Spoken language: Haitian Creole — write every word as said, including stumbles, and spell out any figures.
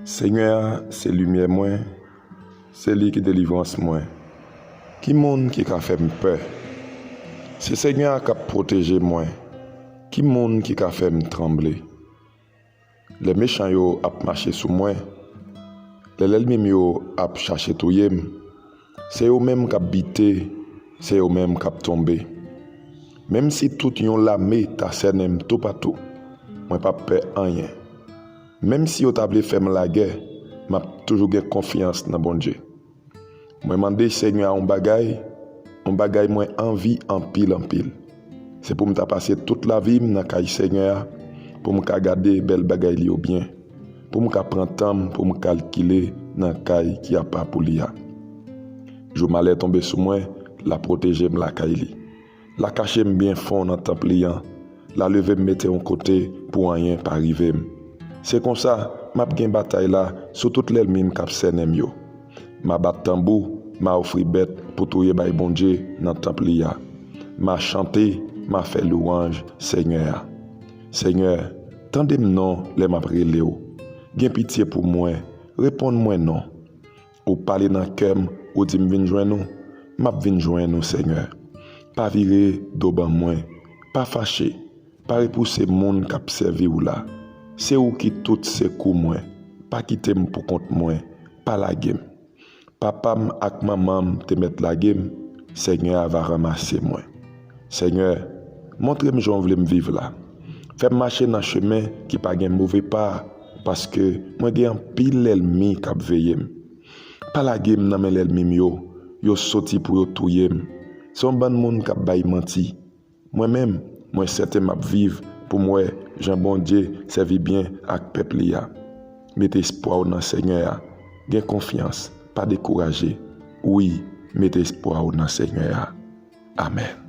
Senyè a se limyè mwen, se li ki delivrans mwen. Ki moun ki ka fè m pè? Se Senyè a k ap pwoteje mwen. Ki moun ki ka fè m tranble? Lè mechan yo ap mache sou mwen, lè lènmi m yo ap chache touye m, se yo menm k ap bite, se yo menm k ap tonbe. Menm si tout yon lame ta sènen m toupatou, mwen p ap pè anyen. Menm si yo ta vle fè m lagè, m ap toujou gen konfyans nan Bondye. Mwen mande Senyè a yon bagay, yon bagay mwen anvi anpil anpil. Se pou m ta pase tout lavi m nan kay Senyè a, pou m ka gade bèl bagay li yo byen, pou m ka pran tan m pou m kalkile nan kay ki apa pou li a. Jou malè tonbe sou mwen, l a pwoteje m lakay li. L a kache m byen fon nan tanp li an. L a leve m mete yon kote pou anyen pa rive m. Se konsa, m ap gen batay la sou tout lènmi m k ap sènen m yo. M a bat tanbou, m a ofri bèt pou touye bay Bondye nan tanp li a. M a chante, m a fè lwanj Senyè a. Senyè, tande m non lè m ap rele w. Gen pitye pou mwen, reponn mwen non. Ou pale nan kè m, ou di m vin jwenn ou, m ap vin jwenn ou, Senyè. Pa vire do ban mwen, pa fache, pa repouse moun k ap sèvi w la. Se ou ki tout sekou mwen, pa kite m poukont mwen, pa lage m. Papa m ak manman m te mèt lage m, Senyè a va ranmase mwen. Senyè, montre m jan w vle m viv la. Fè m mache nan chemen ki pa gen move pa, paske mwen gen anpil lènmi k ap veye m. Pa lage m nan men lènmi m yo, yo soti pou yo touye m. Se yon bann moun k ap bay manti. Mwen menm, mwen sèten m ap viv pou m wè jan Bondye sèvi byen ak pèp li a. Mete espwa w nan Senyè a. Gen konfyans, pa dekouraje. Wi, mete espwa w nan Senyè a. Amèn.